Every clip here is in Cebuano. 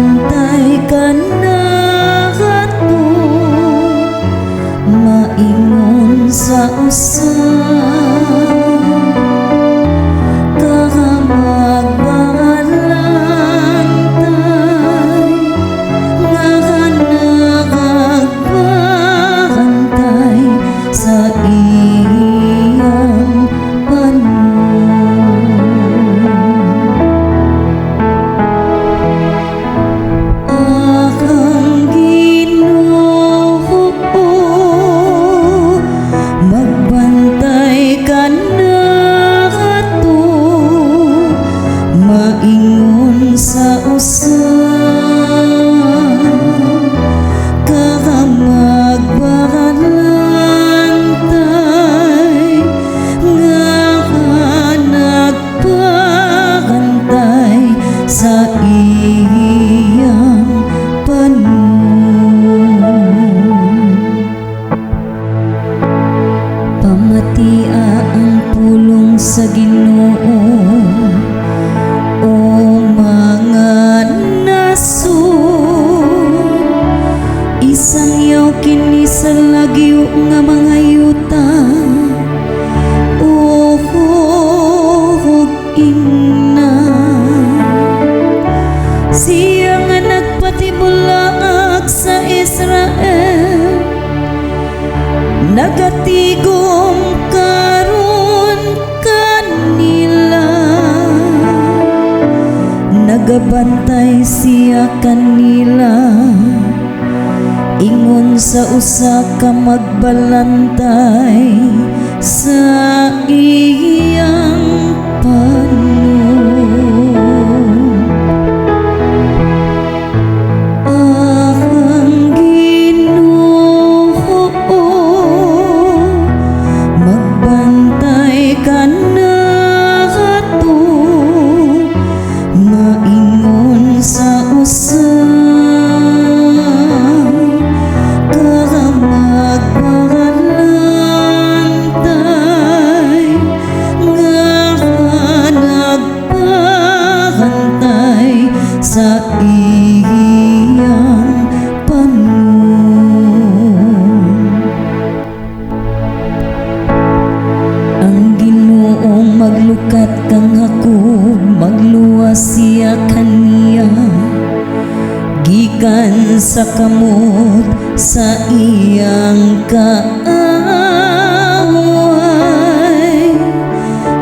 Magbantay kanato, maingon sa usa ka magbalantay nga nagagbantay sa iyang panon. Ang Ginoo magbantay kanato, maingon sa usa ka magbalantay nga nagpantay sa iyang panon. Pamatia ang pulong sa Ginoo, o mga nasod. Isangyaw kini sa lagyo nga mga yuta ug ingna. Siya nga nagpatibulaag sa Israel nagatigom karon kanila. Nagabantay siya kanila ingon sa usa ka magbalantay sa iyang panon. Ang Ginoo magbantay kanato, maingon sa usa ka magbalantay nga nagpantay sa iyang panon. Ang Ginoong maglukat kang Jacob, magluwas siya kaniya gikan sa kamot sa iyang kaaway.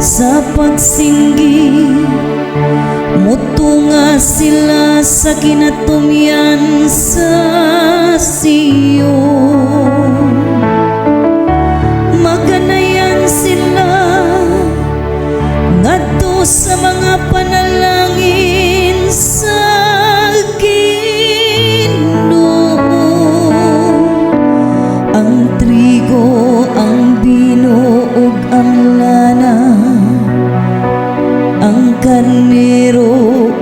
Sa pagsinggi mutunga sila sa kinatumyan sa Sion. Maganayan sila ngadto sa mga panalangin sa Ginoo. Ang trigo, ang bino ug ang lana, ang karnero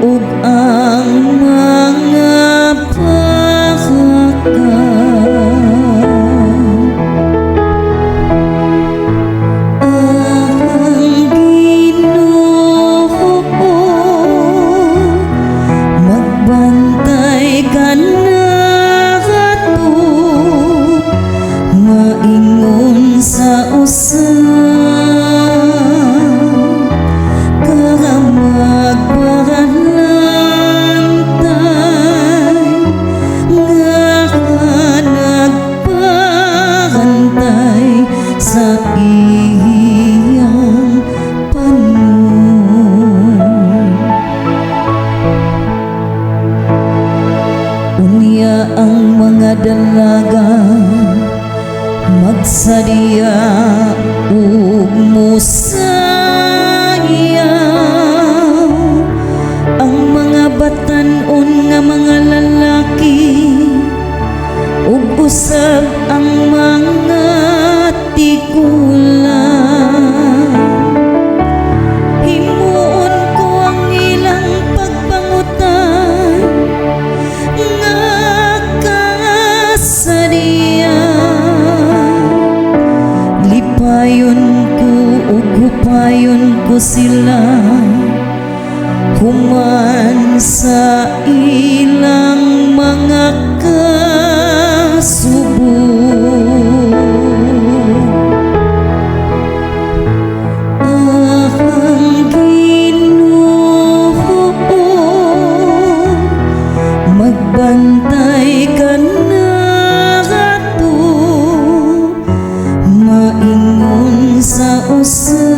ug ang mga baka. Ang Ginoo magbantay kanato, maingon sa usa ka magbalantay nga nagpantay sa iyang panon. Unya ang mga dalaga magsadya ug musayaw, ang mga batan-on nga mga lalaki ug usab ang mga tigulang. Himuon ko ang ilang pagpangutan nga kasadian. Lipayon ko ug hupayon ko sila human sa ilang Sa